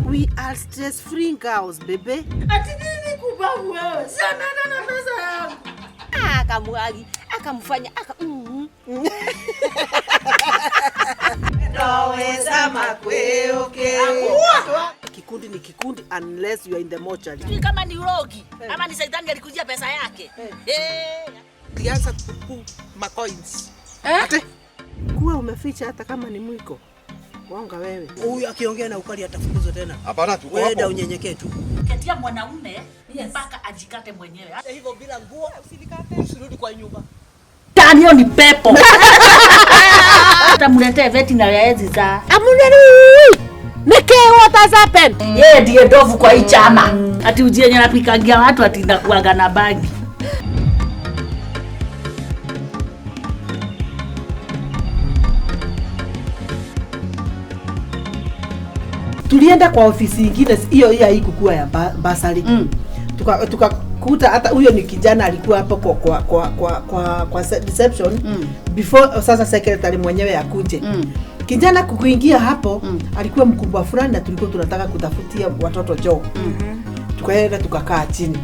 We are stress free girls, baby. Ati nini kubabu wewe? Si ameenda na pesa yangu. Akamwagi, akamfanya aka Kikundi ni kikundi unless you are in the mortuary. Sijui kama ni urogi ama ni shetani alikujia pesa yake. Eh. Alianza kupu macoins. Ate. Kuwa umeficha hata kama ni mwiko. Wonga wewe. Huyu akiongea na ukali atafukuzwa tena. Hapana, tuko Wewe hapo. da unyenyekee tu. Ketia mwanaume mpaka ajikate mwenyewe. Hivyo bila nguo usirudi kwa nyumba. Tani ni pepo. Hata mletee veterinary hawezi zaa. Amuneri! Nike, what has happened? Yeye ndiye ndovu kwa hii chama. Ati uji yenye anapikangia watu ati inakuanga na bangi. Tulienda kwa ofisi ingine, hiyo hiyo haikukuwa ya basari. Tukakuta hata huyo ni kijana alikuwa hapo kwa reception before sasa secretary mwenyewe akuje. Kijana kukuingia hapo alikuwa mkubwa fulani na tulikuwa tunataka kutafutia watoto job. Tukaenda tukakaa chini.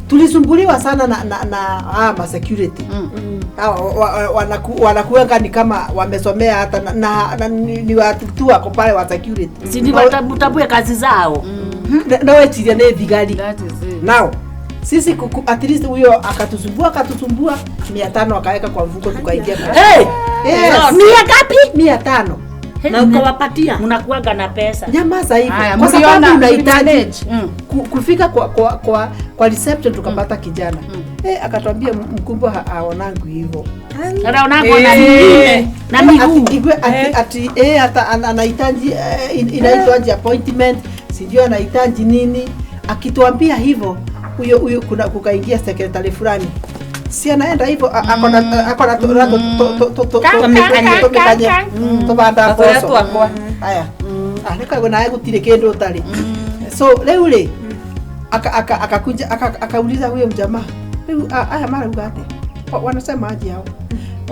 Tulisumbuliwa sana na ma security. Wanakuanga ni kama wamesomea hata na ni watu tu wako pale wa security. Si ni watabue kazi zao. Na wechiria nĩ thigari. That is it. Now sisi kuku, at least huyo akatusumbua 500 akaweka kwa mfuko tukaingia. Hey! Yes. Mia ngapi? 500. Na ukawapatia? Mnakuanga na pesa. Nyamaza hivyo. Haya, Kwa mliona, sababu unahitaji mlimanage. kufika kwa reception tukapata kijana. Akatuambia mkubwa haonangu hivyo. Anaonanga na miguu. Na miguu. Ati, igwe, ati, ati, hata anahitaji inaitwaje appointment, sijui anahitaji nini. Akituambia hivyo huyo huyo kuna kukaingia secretary fulani. Si anaenda hivyo akona to tobanda mboco. Haya. Nikaigua nawe gũtirĩ kĩndũ ũtarĩ. So rĩu rĩ akakuja akauliza huyo mjamaa, rĩu aya marauga atĩa? Wanasema aje hao?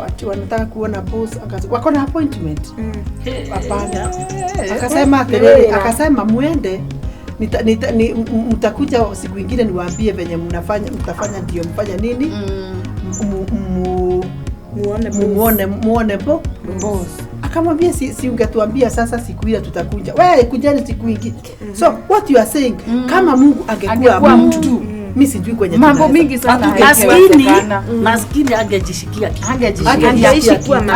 Watu wanataka kuona boss, akasema wako na appointment. Hapana. Akasema atĩrĩrĩ, akasema muende mtakuja siku ingine niwaambie venye mnafanya, mtafanya ndio mfanya nini? Muone boss. Akamwambia si ungetuambia sasa siku ile tutakuja. Wewe kujani siku ingine. So what you are saying, kama Mungu angekuwa mtu, mimi sijui kwenye mambo mingi sana. Maskini angejishikia kitu.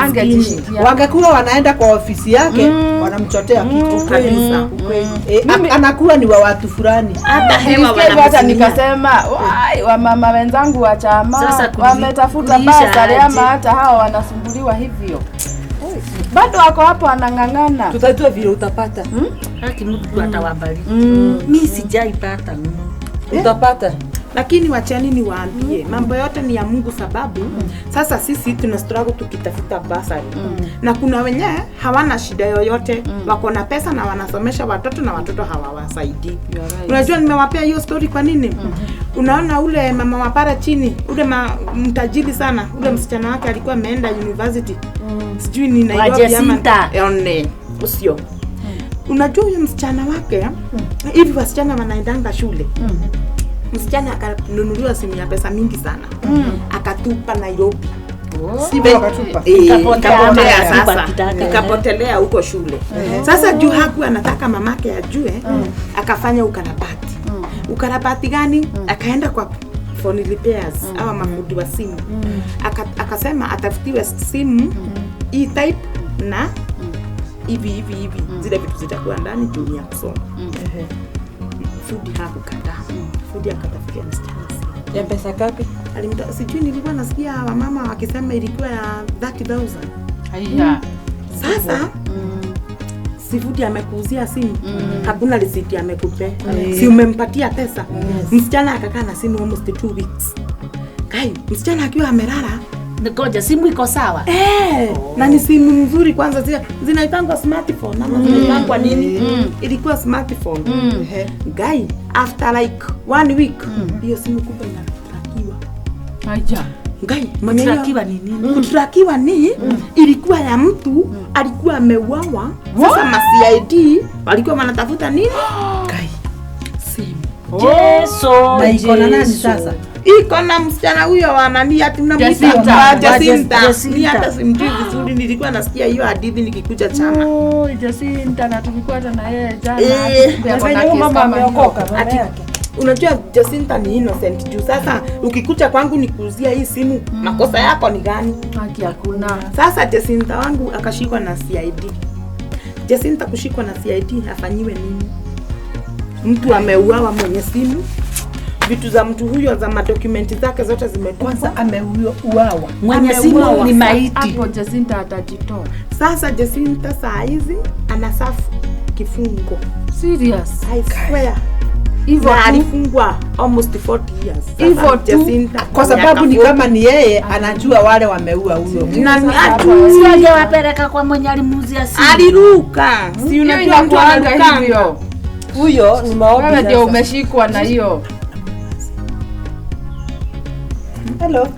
Angejishikia. Wangekuwa wanaenda kwa ofisi yake wanamchotea kitu kabisa. Anakuwa ni wa watu fulani. Hata hewa wanamsimia. Nikasema wamama wenzangu wa chama wametafuta basari ama hata hawa wanasumbuliwa hivyo. Bado wako hapo anang'ang'ana. Tutajua vile utapata. Haki mtu atawabariki. Mimi sijaipata. Utapata. Lakini wacheni niwaambie, mambo yote ni ya Mungu sababu sasa sisi tuna struggle tukitafuta basari. Na kuna wenye hawana shida yoyote, wako na pesa na wanasomesha watoto na watoto hawawasaidii. Right. Unajua nimewapea hiyo story kwa nini? Unaona ule mama wa para chini, ule mtajiri sana, ule msichana wake alikuwa ameenda university. Sijui ni Nairobi ama one usio. Unajua huyo msichana wake, hivi wasichana wanaendanga shule. Msichana akanunuliwa simu ya pesa mingi sana. Akatupa Nairobi. Akatupa. Ikapotea sasa. Ikapotelea huko shule. Sasa juu hakuwa anataka mamake ajue, akafanya ukarabati. Ukarabati gani? Akaenda kwa phone repairs au mafundi wa simu. Akasema atafutiwe simu E type na hivi hivi hivi zile vitu zitakuwa ndani juu ya kusoma. Fundi hakukataa. Fundi akatafutia msichana simu. Ya pesa ngapi? Sijui nilikuwa nasikia wamama wakisema ilikuwa ya 30,000. Haya. Sasa si fundi amekuuzia simu. Hakuna receipt amekupea. Si umempatia pesa. Msichana akakaa na simu almost 2 weeks. Kai, msichana akiwa amelala. Ngoja, simu iko sawa? Na ni simu nzuri kwanza, zinaitangwa smartphone ama zinaitangwa nini? Ilikuwa smartphone. Guy, after like 1 week, hiyo simu kubwa inatrakiwa. Aja. Ngai, mwenye Kutrakiwa ni nini? Kutrakiwa ni ilikuwa ya mtu alikuwa ameuawa. Sasa ma CID walikuwa wanatafuta nini? Ngai. Simu. Jesu. Na iko na nani sasa? Iko na msichana huyo wa nani ati Jacinta. Jacinta. Jacinta. Ni hata simjui vizuri, nilikuwa nasikia hiyo hadithi nikikuja chama. Oh, Jacinta na tulikuwa hata na yeye jana. Eh, Ako na Venye kesi huyu mama kama hiyo. ameokoka mama Ati- yake. Unajua Jacinta ni innocent juu sasa ukikuja kwangu nikuuzia hii simu, makosa yako ni gani? Haki hakuna. Sasa Jacinta wangu akashikwa na CID. Jacinta kushikwa na CID afanyiwe nini? Mtu ameuawa mwenye simu, vitu za mtu huyo za madokumenti zake zote zimetupwa. Kwanza ameuawa. Mwenye simu Ameuawa. ni maiti. Hapo Jacinta atajitoa. Sasa Jacinta saa hizi anasafu kifungo. Serious. I swear. Hivyo Na tu. alifungwa almost 40 years. Sasa Hivyo tu. Jacinta Kwa sababu ni kama ni yeye anajua wale wameua huyo mtu. na ni atu Si angewapeleka kwa mwenye alimuuzia simu. aliruka. Si Hiyo unajua mtu inakuanga anaruka. hivyo. Huyo ni maombi Wewe ndio sasa. umeshikwa na hiyo. Hello.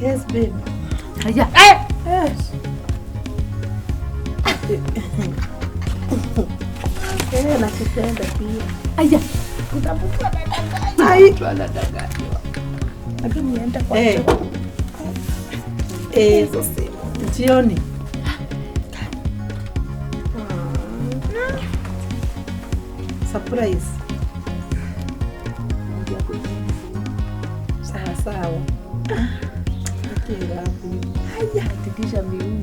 Yes babe. Haya. Yes. Eh, nakupenda pia. Aya. Ai. Eh. Eh, jioni. Surprise. Sawa sawa. Haya. Tikisha miguu.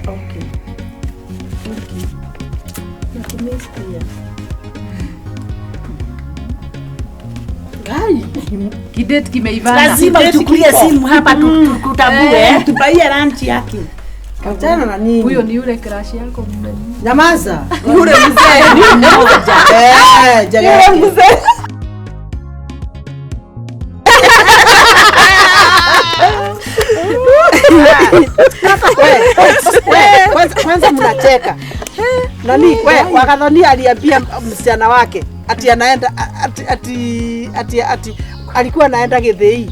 Okay. Okay. Nakumiss pia. Kidate kimeivana. Lazima uchukulie simu hapa tukutambue. Tubaie lunch yake. Achana na nini? Huyo ni yule crush yako mume. Nyamaza. Yule mzee. Eh, jana. Yule mzee. Kwanza mnacheka. Nani we Wakathoni aliambia msichana wake ati anaenda ati alikuwa anaenda Githii.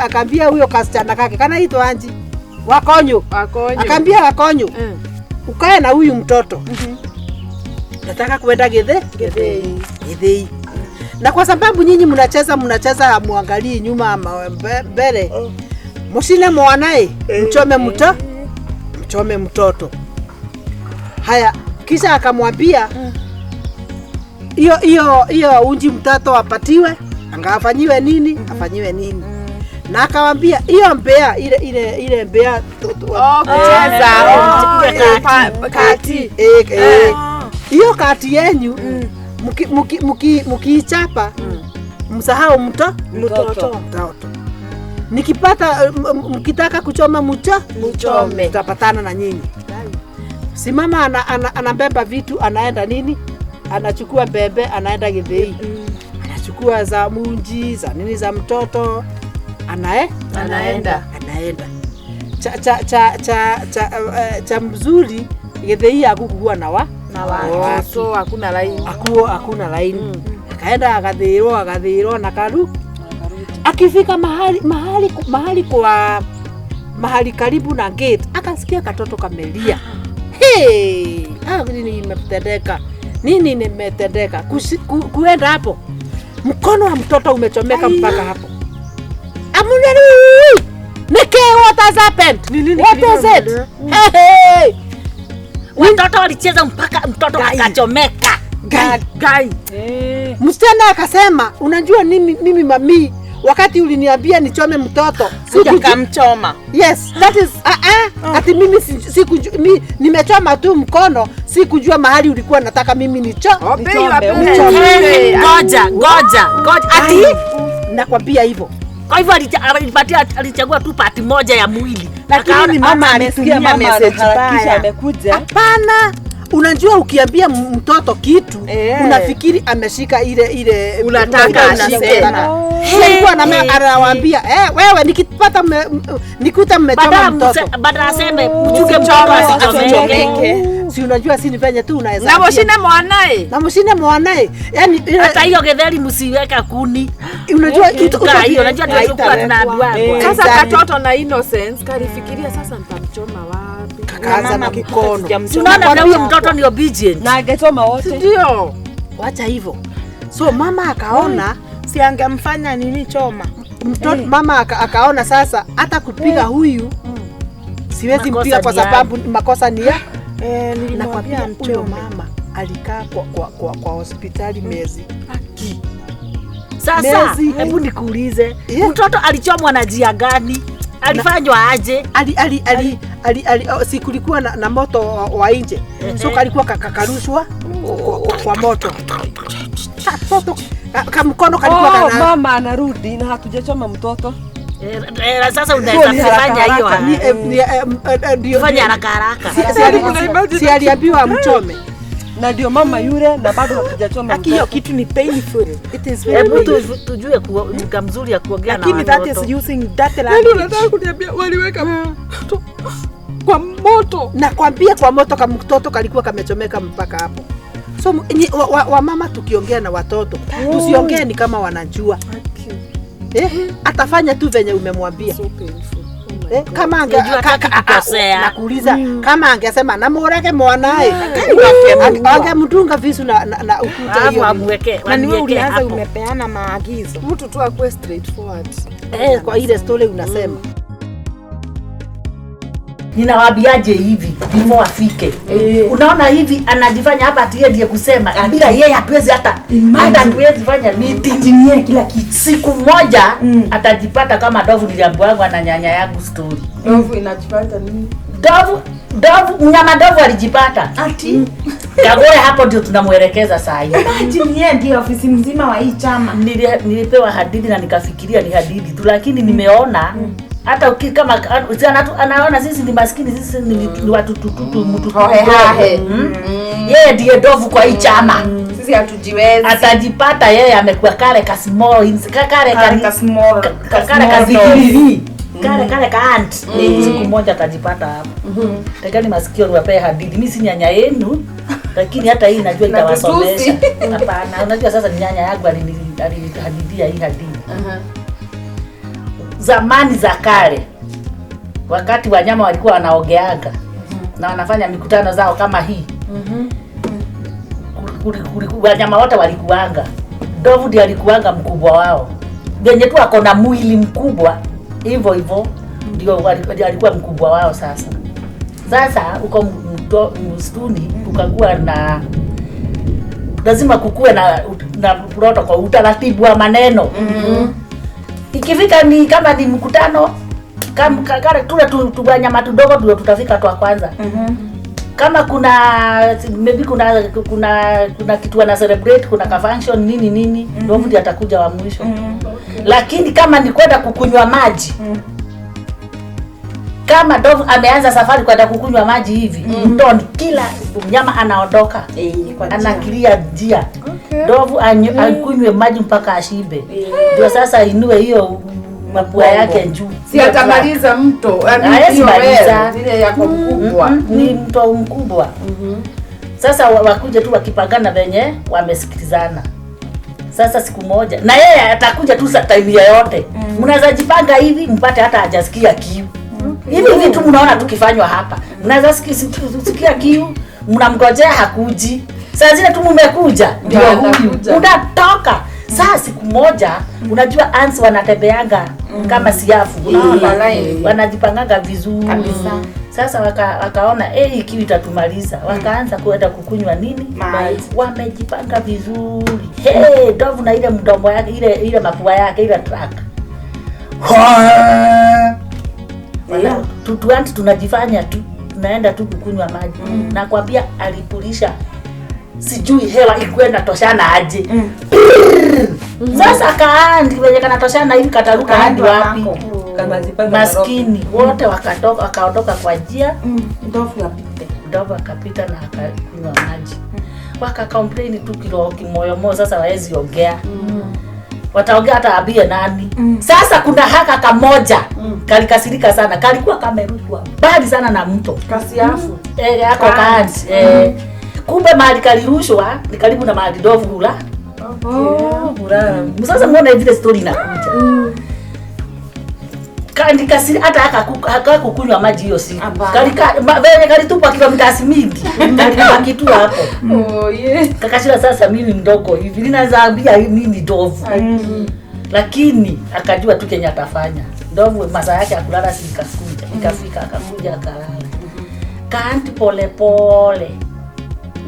Akaambia huyo kasichana kake kanaitwa Anji Wakonyo. Akaambia Wakonyo, ukae na huyu mtoto. Nataka kuenda Githii. Na kwa sababu nyinyi mnacheza muangalie nyuma ama mbele. Mushine mwanae, mchome mtoto. Mchome mtoto. Haya, kisha akamwambia hiyo unji mtoto apatiwe, angafanyiwe nini? Afanyiwe nini? Na akamwambia hiyo mbea ile mbea kucheza. Kati. Hiyo kati yenyu mkiichapa msahau mtoto. Nikipata mkitaka kuchoma mchome, tutapatana na nyinyi. Simama anabeba vitu anaenda nini? Anachukua bebe anaenda Githii. Anachukua za munji, za nini za mtoto. Anaenda. Cha mzuri Githii hakukuwa na watu. So hakuna laini. Hakuna laini. Akaenda akathirwo na karu. Akifika mahali karibu na gate, akasikia katoto kamelia. Hey, nini imetendeka? Nini nimetendeka? Kuenda hapo. Mkono wa mtoto umechomeka mpaka hapo. Amuneri! Nike, what has happened? What is it? Hey! Watoto walicheza mpaka mtoto akachomeka. Gai. Msichana akasema, unajua mimi mami, wakati uliniambia nichome mtoto, sikumchoma. Yes, that is ati mimi mimi nimechoma tu mkono, sikujua mahali ulikuwa nataka mimi nichome. Ngoja. Ati nakwambia hivyo. Kwa hivyo alichagua tu pati moja ya mwili. Lakini mama alisikia mama anaharakisha amekuja. Hapana. Unajua ukiambia mtoto kitu unafikiri ameshika ile unataka unasema. Alikuwa anawaambia wewe nikipata nikuta mmechoma mtoto. Badala aseme mchuke mtoto asichomeke. Si unajua si ni venye tu unaweza. Na mshinde mwanae. Na mshinde mwanae. Yaani hata hiyo getheri msiweka kuni. Unajua kitu hiyo unajua tulikuwa tunaambiwa. Sasa katoto na innocence kalifikiria sasa nitamchoma wapi? Kakaanza na mkono. Unaona huyo mtoto ni obedient. Na angechoma wote. Ndio. Wacha hivyo. So mama akaona si angemfanya nini choma. Mtoto mama akaona sasa hata kupiga huyu siwezi mpiga kwa sababu makosa ni ya nilimwambia huyo mama alikaa kwa hospitali miezi. Sasa hebu nikuulize, mtoto alichomwa na njia gani? Alifanywa aje? Ali si kulikuwa na moto wa nje. So kalikuwa kakarushwa kwa moto. Katoto kamkono kalikuwa kana. Mama anarudi na hatujachoma mtoto. Sasa unaweza kufanya hiyo. Ndio fanya haraka haraka. Si aliambiwa mchome. Na ndio mama yule na bado hatujachoma mtoto. Hiyo kitu ni painful. It is very hebu tujue lugha mzuri ya kuongea na watoto. Lakini that is using that language. Unataka kuniambia waliweka mtoto kwa moto. Nakwambia kwa moto kama mtoto kalikuwa kamechomeka mpaka hapo. So wa mama tukiongea na watoto, tusiongee ni kama wanajua. Atafanya tu venye umemwambia. So painful. Kama nakuuliza kama angesema namurage mwanae angemdunga visu na ukuta hiyo. Na ni wewe ulianza umepeana maagizo. Mtu tu akue straightforward. Kwa ile story unasema. Ninawaambiaje hivi before afike. Unaona hivi anajifanya hapa ati yeye ndiye kusema bila yeye hatuwezi hata hatuwezi fanya meeting kila kitu. Siku moja atajipata kama ndovu niliambiwa na nyanya yangu story. Ndovu inajipata nini? Ndovu mnyama ndovu alijipata. Ati Kagore hapo ndio tunamuelekeza saa hii. Imagine yeye ndiye ofisi mzima wa hii chama. Nilipewa hadithi na nikafikiria ni hadithi tu lakini nimeona hata kama anaona sisi ni maskini, sisi ni watu tututu mtu hohehahe. Yeye ndiye ndovu kwa hii chama. Sisi hatujiwezi. Atajipata yeye amekuwa kale ka small, kale ka small, kale ka zikiri. Kale ka aunt. Siku moja atajipata hapo. Tegani masikio niwapee hadithi. Mimi si nyanya yenu lakini hata hii najua itawasomesha. Hapana, unajua sasa ni nyanya yangu alinihadithia hii hadithi. Zamani za kale wakati wanyama walikuwa wanaogeaga na wanafanya mikutano zao kama hii. Wanyama wote walikuanga. Ndovu ndiye alikuanga mkubwa wao. Wenye tu ako na mwili mkubwa hivyo hivyo ndio alikuwa mkubwa wao sasa. Sasa uko msituni ukakuwa na lazima kukue na protocol, utaratibu wa maneno. Ikifika ni kama ni mkutano kama tule tu wanyama tudogo ndio tutafika tu kwanza. Kama kuna maybe kuna kitu wana celebrate, kuna ka function nini nini, ndio mtu atakuja wa mwisho. Lakini kama ni kwenda kukunywa maji, kama ndovu ameanza safari kwenda kukunywa maji hivi, mtoni kila mnyama anaondoka. Anakilia njia. Ndovu akunywe maji mpaka ashibe. Ndio sasa inue hiyo mapua yake juu. Si atamaliza mto, hawezi maliza ile yako mkubwa. Ni mto mkubwa. Sasa wakuja tu wakipangana venye wamesikilizana. Sasa siku moja na yeye atakuja tu time yoyote. Mnaweza jipanga hivi mpate hata hajasikia kiu. Hivi vitu mnaona tukifanywa hapa. Mnaweza sikia kiu, mnamgojea hakuji. Saa zile tu mmekuja ndio huyu unatoka. Sasa siku moja unajua ants wanatembeanga kama siafu, unaona wanajipanganga vizuri kabisa. Sasa wakaona hii kiu itatumaliza. Wakaanza kwenda kukunywa nini? Maji. Wamejipanga vizuri. Hey, ndovu na ile mdomo yake, ile mapua yake, ile track. Tuanti tunajifanya tu tunaenda tu kukunywa maji. Nakwambia alipulisha sijui hewa ilikuwa inatoshana aje. Sasa kaandi wenye kanatoshana hivi kataruka hadi wapi? Maskini wote wakatoka wakaondoka kwa njia. Ndovu apite. Ndovu akapita na akakunywa maji. Waka complain tu kiroho kimoyo moyo, sasa waezi ongea. Wataongea hata abie nani. Sasa kuna haka kamoja kalikasirika sana, kalikuwa kamerushwa mbali sana na mto. Kasiafu. Ako kanti. Kumbe mahali kalirushwa ni karibu na mahali ndovu hula. Hula. Sasa muone vile story inakuja. Kandikasiri hata hakakunywa maji hiyo siku. Kalika venye kalitupa kilomita mingi. Kalibaki tu hapo. Oh yeah. Kakashira sasa mimi mdogo hivi ninaweza ambia nini ndovu. Lakini akajua tu Kenya atafanya. Ndovu masaa yake akulala si ikakuja. Ikafika akakuja akalala. Kanti pole pole.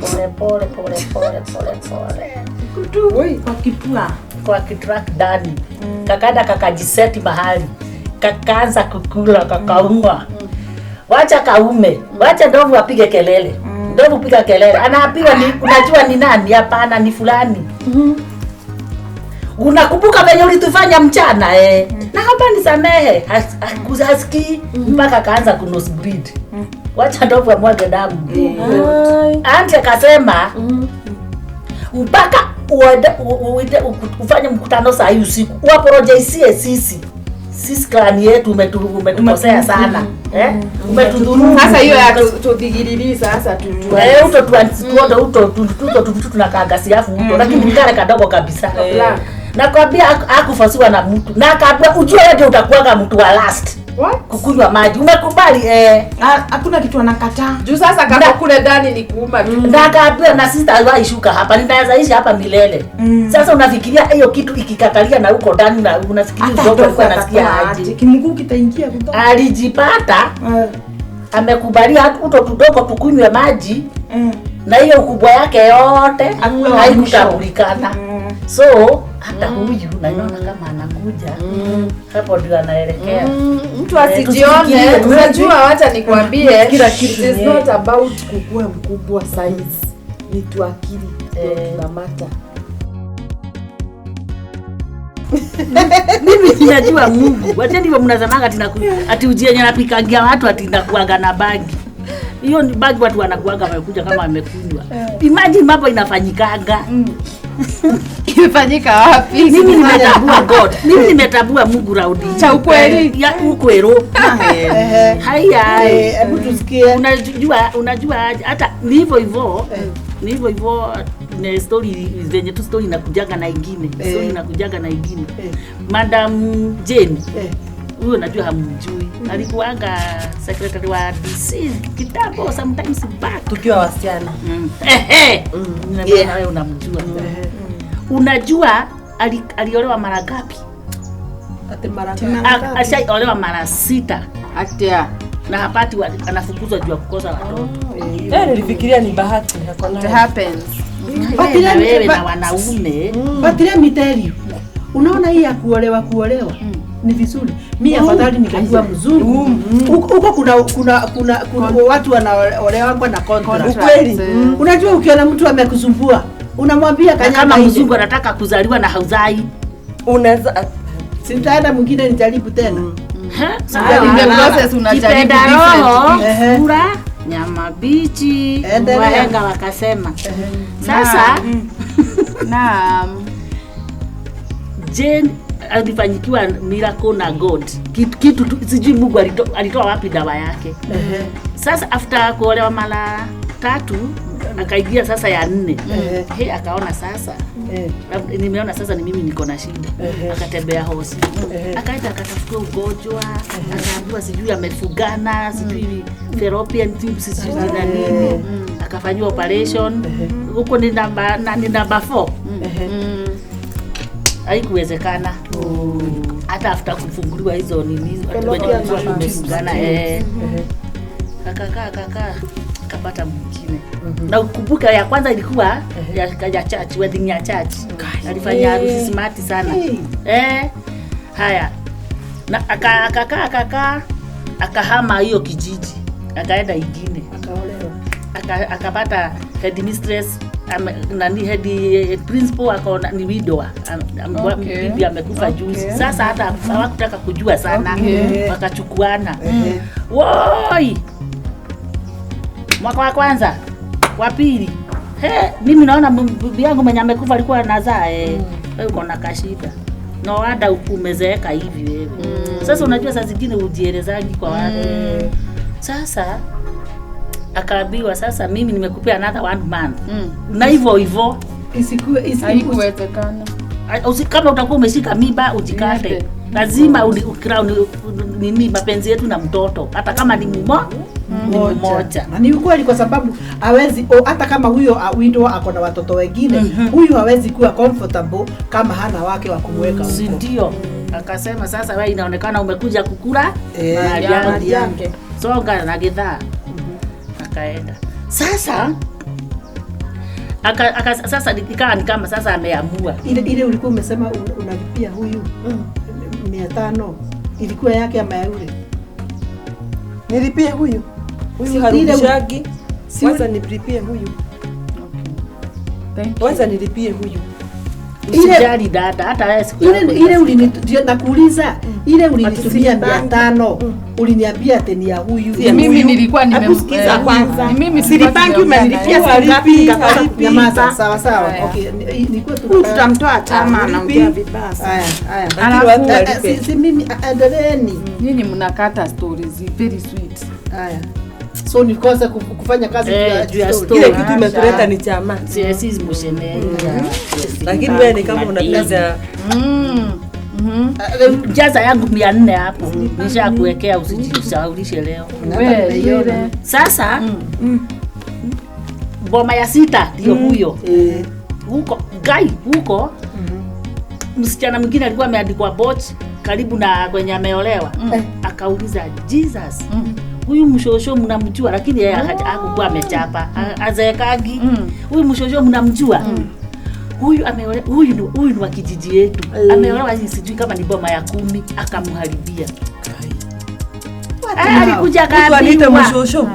Pole pole pole pole pole pole. Kwa kipua. Kwa kitrack ndani. Kakada kakajiseti mahali. Kakaanza kukula kakauma. Wacha kaume, wacha ndovu apige kelele. Ndovu piga kelele. Anaambiwa ni unajua ni nani? Hapana ni fulani. Unakumbuka venye ulitufanya mchana Naomba nisamehe. Hasikii mpaka kaanza kunosebleed. Wacha ndovu amwage damu. Auntie akasema mpaka uende ufanye mkutano saa hii usiku. Uapologize sisi. Sisi clan yetu umetukosea sana. Umetudhulumu. Sasa hiyo ya tudigiriri sasa tu. Uto tuo uto tu tunakaaga siafu uto lakini kale kadogo kabisa. Nakwambia hakufasiwa na mtu. Na akaambia ujue wewe ndio utakuwa mtu wa last. What? Kukunywa maji. Umekubali Hakuna kitu anakataa. Juu sasa kama kule ndani ni kuuma tu. Na akaambia na sister waishuka hapa, ninaweza ishi hapa milele. Sasa unafikiria hiyo kitu ikikatalia na huko ndani na unafikiria ndogo alikuwa anasikia aje? Kimguu kitaingia kutoka. Alijipata amekubalia uto tudogo tukunywe maji. Na hiyo ukubwa yake yote haikutambulikana. So hata huyu naona kama anakuja hapo ndio anaelekea. Mtu asijione. Unajua wacha nikwambie, it is not about kukua mkubwa size. Ni tu akili ndio mata. Mimi ninajua Mungu. Wacha ndivyo mnazamanga ati ati ujienye napikangia watu ati nakuaga na bangi. Hiyo ni bangi watu wanakuaga wamekuja kama wamekunywa. Imagine mambo inafanyikanga. Imefanyika wapi? Mimi nimetambua God. Mimi nimetambua Mungu raudi. Cha ukweli. Ya ukweli. Haya. Hebu tusikie. Unajua hata ni hivyo hivyo. Ni hivyo hivyo ni story zenye tu story inakujaga na ingine. Story inakujaga na ingine. Madam Jane. Huyo najua hamjui. Alikuanga secretary wa DC kitambo sometimes back. Tukiwa wasichana. Na wewe unamjua. Unajua aliolewa mara ngapi? Ati mara ngapi? Ashaolewa mara 6. Atia. Na hapati anafukuzwa juu ya kukosa watoto. Nilifikiria ni bahati. It happens. But wewe na wanaume. But let me tell you. Unaona hii ya kuolewa ni vizuri. Mimi afadhali nikakuwa mzungu. Huko kuna watu wanaolewa kwa na contract. Ukweli. Unajua ukiona mtu amekusumbua, unamwambia kanya kama mzungu anataka kuzaliwa na hauzai. Unaweza sitaenda mwingine nijaribu tena. Sasa unajaribu different. Kula nyama bichi. Wahenga wakasema. Sasa naam. Jane alifanyikiwa miracle na God. Kitu sijui Mungu alitoa wapi dawa yake. Sasa after kuolewa mara 3 akaingia sasa ya 4. He akaona sasa. Nimeona sasa ni mimi niko na shida. Akatembea hosi. Akaenda akatafuta ugonjwa, akaambiwa sijui amefugana, sijui fallopian tubes sijui na nini. Akafanywa operation. Huko ni namba 4. Haikuwezekana. Hata after kufunguliwa hizo nini watu wenye wamefungana Kaka akapata mwingine. Na ukumbuka ya kwanza ilikuwa ya church, wedding ya church. Alifanya harusi smart sana. Haya. Na akakaa akahama hiyo kijiji. Akaenda ingine. Akaolewa. Akapata headmistress nani head principal akaona ni widower. Bibi amekufa juzi. Sasa hata hawakutaka kujua sana. Wakachukuana. Woi. Mwaka wa kwanza, wa pili. Mimi naona bibi yangu mwenye amekufa alikuwa anazaa Wewe uko na kashida. No wonder umezeeka hivi wewe. Sasa unajua saa zingine ujielezaji kwa watu. Sasa akaambiwa sasa mimi nimekupea another 1 month. Na hivyo hivyo haikuwezekana. Kama utakuwa umeshika mimba ujikate. Lazima nini mapenzi yetu na mtoto hata kama ni mmoja. Na ni ukweli kwa sababu hawezi hata kama huyo widow ako na watoto wengine, huyu hawezi kuwa comfortable kama hana wake wa kumweka huko. Ndio. Akasema sasa wewe inaonekana umekuja kukula mali yake. Songa na gidhaa. Akaenda. Sasa sasa ikawa ni kama sasa ameamua. Ile ulikuwa umesema unalipia huyu 500 ilikuwa yake ama ya yule? Nilipie huyu. Huyu harudishagi. Kwanza nilipie huyu. Okay. Kwanza nilipie huyu. Usijali dada, hata wewe siku yako. Ile ulinitumia nakuuliza, ile ulinitumia 500 uliniambia ati ni ya huyu. Mimi nilikuwa nimemsikiza kwanza. Mimi silipangi umenilipia ngapi? Nyamaza, sawa sawa. Okay, nilikuwa tu tutamtoa chama anaongea vibaya. Haya, haya. Si mimi endeleeni. Nyinyi mnakata stories very sweet. Haya. So nikosa kufanya kazi juu ya story. Ile kitu imetuleta ni chama. Si msheneni. Lakini wewe ni kama unapenda. Jaza yangu 400 hapo. Nishakuwekea usijisaulishe leo. Wewe sasa boma ya 6 ndio huyo. Huko gai huko. Msichana mwingine alikuwa ameandikwa bot karibu na kwenye ameolewa. Akauliza Jesus. Huyu mshosho mnamjua, lakini yeye hakukuwa amechapa. Azeekagi. Huyu mshosho mnamjua. Huyu ameolewa, huyu ni wa kijiji yetu. Ameolewa sijui kama ni boma ya 10, akamharibia. Alikuja akaambiwa mshosho.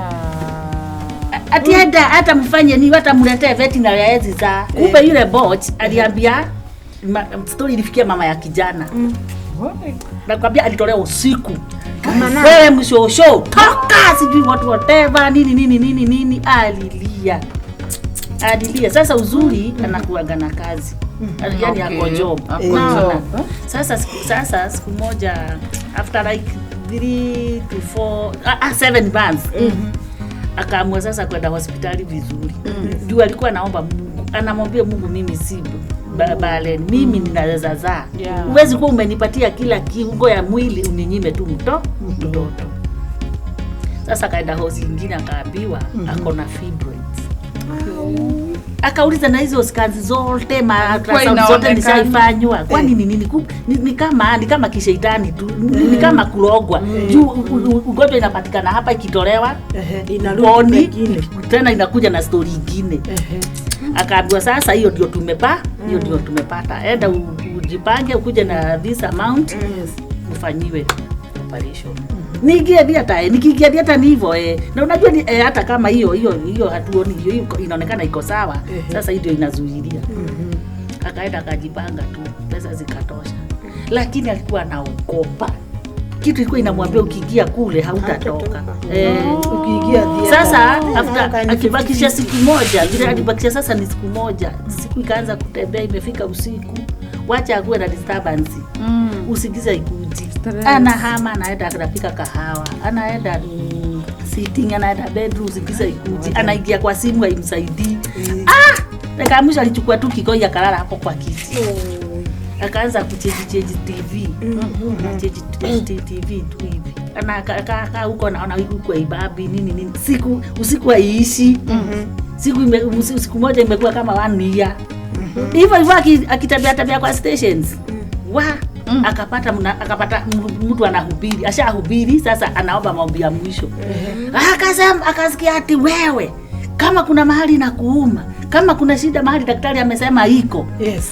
Ati hata mfanye ni hata mletee veterinary hawezi za. Kumbe yule bot aliambia story ilifikia mama ya kijana. Nakwambia alitolewa usiku. Wewe mshosho toka sijui watu whatever nini nini nini nini, alilia. Alilia. Sasa uzuri anakuaga na kazi. Yaani ako job. Sasa siku moja after like 3 to 4 7 months akaamua sasa kwenda hospitali vizuri. Juu alikuwa anaomba Mungu, anamwambia Mungu mimi si bale, mimi ninaweza zaa. Huwezi kuwa umenipatia kila kiungo ya mwili uninyime tu mtoto. Sasa kaenda hosi nyingine akaambiwa ako na fibroids. Akauliza na hizo scans zote ma ultrasound zote nishaifanywa. Kwani ni nini? Ni kama kishetani tu, ni kama kulogwa. Juu ugonjwa inapatikana hapa ikitolewa inarudi tena inakuja na story nyingine. Akaambiwa sasa hiyo ndio tumepata, hiyo ndio tumepata. Enda ujipange ukuje na this amount ufanyiwe operation. Niingie theater, nikiingia theater ni hivyo Na unajua ni hata kama hiyo hatuoni hiyo inaonekana iko sawa. Sasa hiyo inazuilia. Akaenda akajipanga tu, pesa zikatosha. Lakini alikuwa anaogopa. Kitu ilikuwa inamwambia ukiingia kule hautatoka. Ukiingia theater. Sasa after akibakisha siku moja, vile alibakisha sasa ni siku moja. Siku ikaanza kutembea imefika usiku. Wacha akuwe na disturbance. Usingizi haikuji. Anahama anaenda anapika kahawa, anaenda sitting, anaenda bedroom, usingizi haikuji. Anaingia kwa simu haimsaidii. Dakika mwisho alichukua tu kikoi akalala hapo kwa kiti. Akaanza kucheji TV. Cheji TV tu hivi. Anakaa huko anaona huko ibabi nini nini. Siku usiku haiishi. Siku moja imekuwa kama 1 year. Hivyo hivyo akitembea tembea kwa stations. Akapata mtu anahubiri, ashahubiri sasa anaomba maombi ya mwisho. Akasema akasikia ati wewe kama kuna mahali na kuuma, kama kuna shida mahali daktari amesema iko. Yes.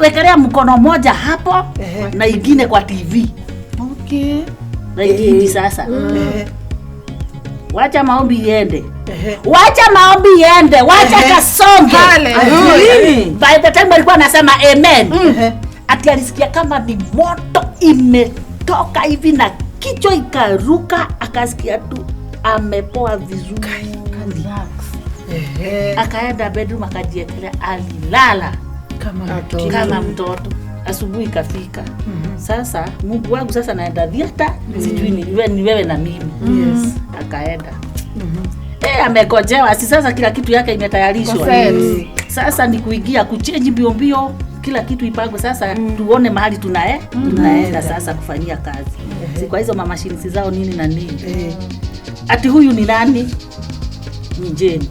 Wekelea mkono moja hapo na ingine kwa TV. Okay. Na ingine sasa. Wacha maombi iende. Wacha maombi iende, wacha kasonge. By the time alikuwa anasema amen. Ati alisikia kama ni moto imetoka hivi na kichwa ikaruka, akasikia tu amepoa vizuri. gani? Akaenda bedroom akajiekelea, alilala kama mtoto. Asubuhi kafika. Sasa Mungu wangu, sasa naenda theater, sijui ni wewe na mimi. Yes. Akaenda. Amegojewa, si sasa kila kitu yake imetayarishwa. Sasa ni kuingia kuchange mbio mbio, kila kitu ipangwe sasa tuone mahali tunaenda sasa kufanyia kazi. Si kwa hizo mamashini zao nini na nini. Ati huyu ni nani? Ni Jane.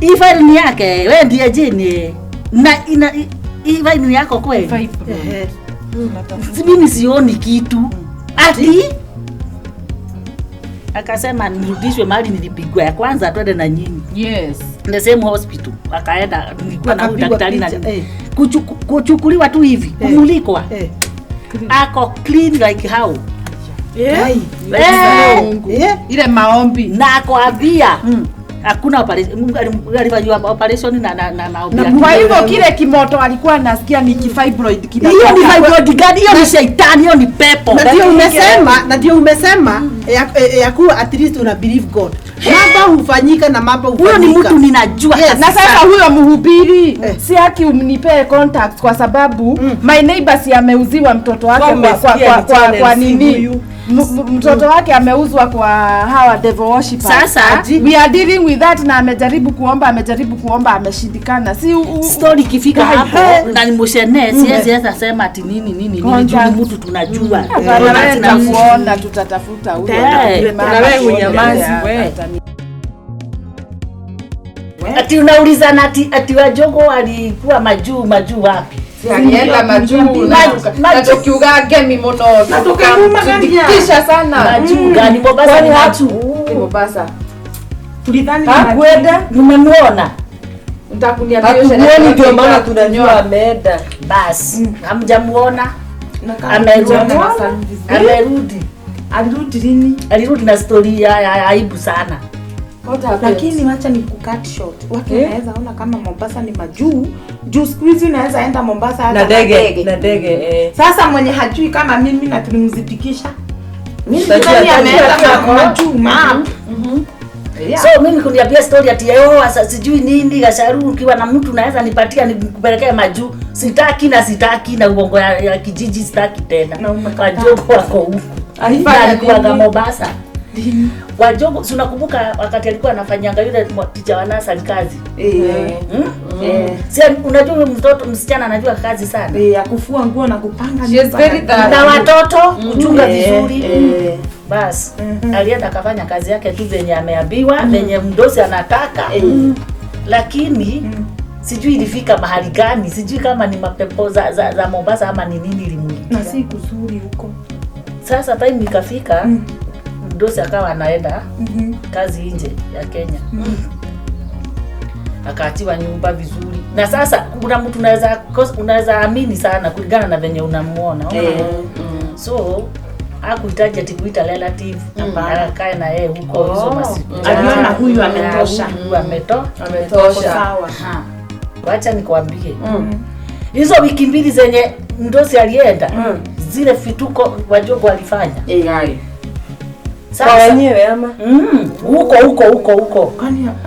Hii file ni yake, wewe ndiye Jane. Na ina hii file ni yako kweli? Mimi sioni kitu. Ati akasema nirudishwe mahali nilipigwa ya kwanza, twende na nyinyi. Yes. The same hospital. Akaenda, nilikuwa na daktari na kuchukuliwa tu hivi, kumulikwa. Ako clean like how. Ile maombi. Na akoambia hakuna operation, alifanywa operation na maombi. Kwa hivyo kile kimoto alikuwa anasikia ni fibroid kile. Hiyo ni fibroid gani? Hiyo ni shetani, hiyo ni pepo. Na ndio umesema ya kuwa at least una believe God. Mambo hufanyika na mambo hufanyika. Huyo ni mtu ninajua. Yes. Na sasa huyo mhubiri si haki umnipee contact kwa sababu my neighbor si ameuziwa mtoto wake kwa nini? Mtoto wake ameuzwa kwa hawa devil worshippers. Sasa we are dealing with that, na amejaribu kuomba, ameshindikana. Si story ikifika hapo na nimoshene siwezi sema ati nini nini nini, juu mtu tunajua. Tunamuona, tutatafuta huyo. Na wewe unyamazi wewe. Ati unaulizana ati Wajogo walikuwa majuu wapi? Si alienda majuu na tukiuga gemi muno na tukaguma kisha sana. Majuu gani? Mombasa ni watu. Mombasa. Tulidhani hakuenda, nimemuona. Nitakuniambia sherehe. Ndio maana tunajua ameenda. Bas, hamjamuona. Amerudi. Alirudi lini? Alirudi na story ya aibu sana. Lakini wacha ni kucut short. Watu wanaweza ona kama Mombasa ni majuu. Juu siku hizi unaweza enda Mombasa hata na ndege. Sasa mwenye hajui kama mimi na tulimzidikisha. Mimi nilidhani ameenda majuu map. So mimi kuniambia story ati yeye sijui nini Gasharu, ukiwa na mtu naweza nipatia nikupelekea majuu. Sitaki na uongo ya kijiji sitaki tena. Wajogo wako huko. Alikuwa Mombasa. Wajogo, si unakumbuka wakati alikuwa anafanyanga yule teacher wa nursery kazi? Si unajua mtoto msichana anajua kazi sana. Ya kufua nguo na kupanga na watoto kuchunga vizuri. Bas, alienda akafanya kazi yake tu venye ameambiwa, venye mdosi anataka. Lakini sijui ilifika mahali gani, sijui kama ni mapepo za Mombasa ama ni nini ilimuingia. Na si kuzuri huko. Sasa time ikafika, mdosi akawa anaenda kazi nje ya Kenya. Akaachiwa nyumba vizuri. Na sasa kuna mtu unaweza amini sana kulingana na venye unamuona. So hakuhitaji ati kuita relative akae na yeye huko hizo masiku. Aliona huyu ametosha. Huyu ametosha. Sawa. Wacha nikwambie. Hizo wiki mbili zenye mdosi alienda, zile vituko Wajogo walifanya. Sasa kwa wenyewe ama huko.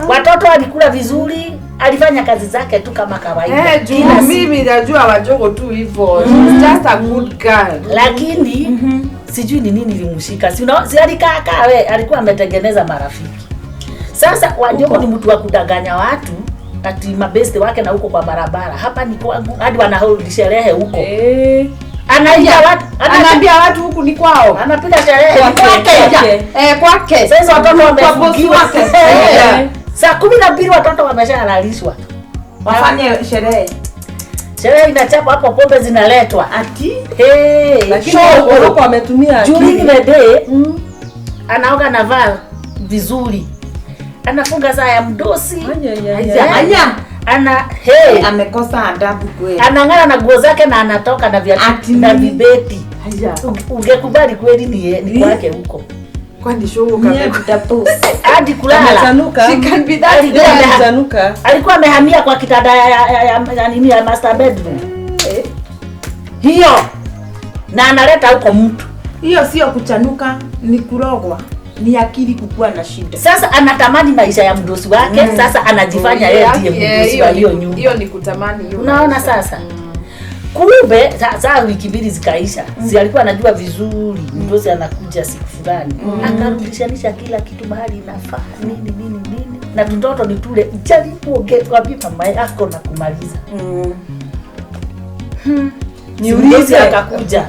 Watoto walikula vizuri, alifanya kazi zake tu kama kawaida. Juu mimi najua Wajogo tu hivyo. She's just a good girl. Lakini sijui ni nini ilimshika. Si alikaa we, alikuwa ametengeneza marafiki. Sasa Wajogo ni mtu wa kudanganya watu ati mabeste wake na huko kwa barabara. Hapa ni kwangu, hadi wanahold sherehe huko. Anaambia watu, anaambia watu huku ni kwao. Anapiga sherehe kwake. Kwake. Sasa watoto wamefungiwa. Saa 12 watoto wameshalalishwa. Wafanye sherehe. Sherehe inachapwa hapo, pombe zinaletwa. Ati? Lakini huko ametumia during the day anaoga na vaa vizuri. Anafunga saa ya mdosi. Anya. Ana amekosa adabu kweli. Anang'ara na nguo zake na anatoka na viatu na vibeti. Ungekubali kweli ni kwake huko. Kwani show kabisa. Hadi kulala. She can be that. Alikuwa amehamia kwa kitanda ya nini ya master bedroom. Hiyo. Na analeta huko mtu. Hiyo sio kuchanuka, ni kurogwa. Ni akili kukuwa na shida. Sasa anatamani maisha ya mdosi wake, sasa anajifanya yeye ndiye mdosi wa hiyo nyumba. Hiyo ni kutamani hiyo. Unaona sasa? Kumbe saa wiki mbili zikaisha. Si alikuwa anajua vizuri mdosi anakuja siku fulani. Akarudishanisha kila kitu mahali inafaa, nini nini nini. Na tutoto ni tule, jaribu ongea kwa mama yako na kumaliza. Niulize akakuja.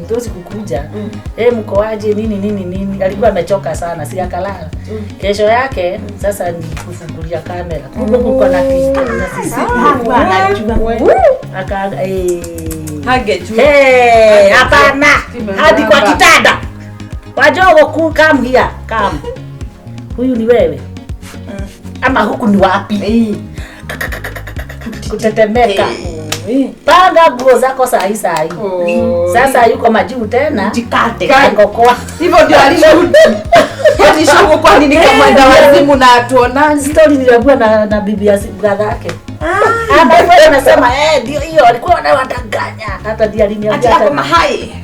Mdosi kukuja. Mko aje nini nini nini. Alikuwa amechoka sana, si akalala. Kesho yake sasa ni kufungulia kamera. Kumbe kuko na kitu na sisi. Aka Hangejua. Hapana. Hadi kwa kitanda. Wajogo ku come here, come. Huyu ni wewe. Ama huku ni wapi? Kutetemeka. Panga nguo zako saa hii. Sasa yuko majuu tena. Jikate. Akokoa. Hivyo ndio alishuhudia. Yaani shuku kwa nini kama mwenda wazimu na atuonani? Story niliambiwa na bibi ya brother yake. Hapa hivyo anasema ndio hiyo alikuwa anawadanganya. Hata ndiye aliniambia. Ati ako mahai.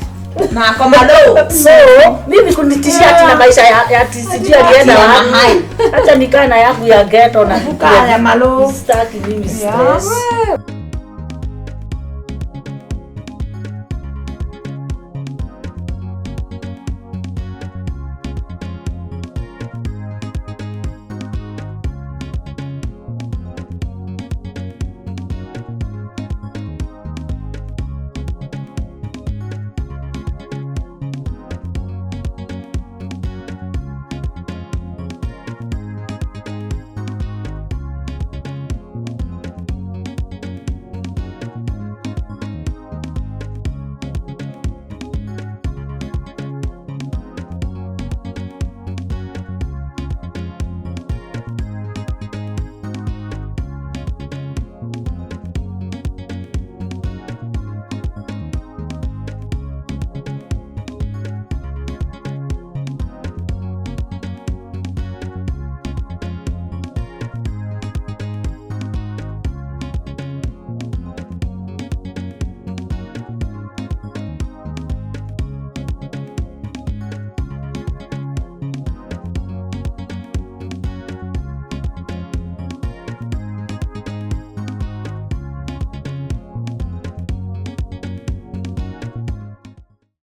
Na ako malo. So, mimi kunitishia ati na maisha ya sijui alienda wapi. Acha nikae na yangu ya ghetto na Kaa ya malo. Sitaki mimi stress.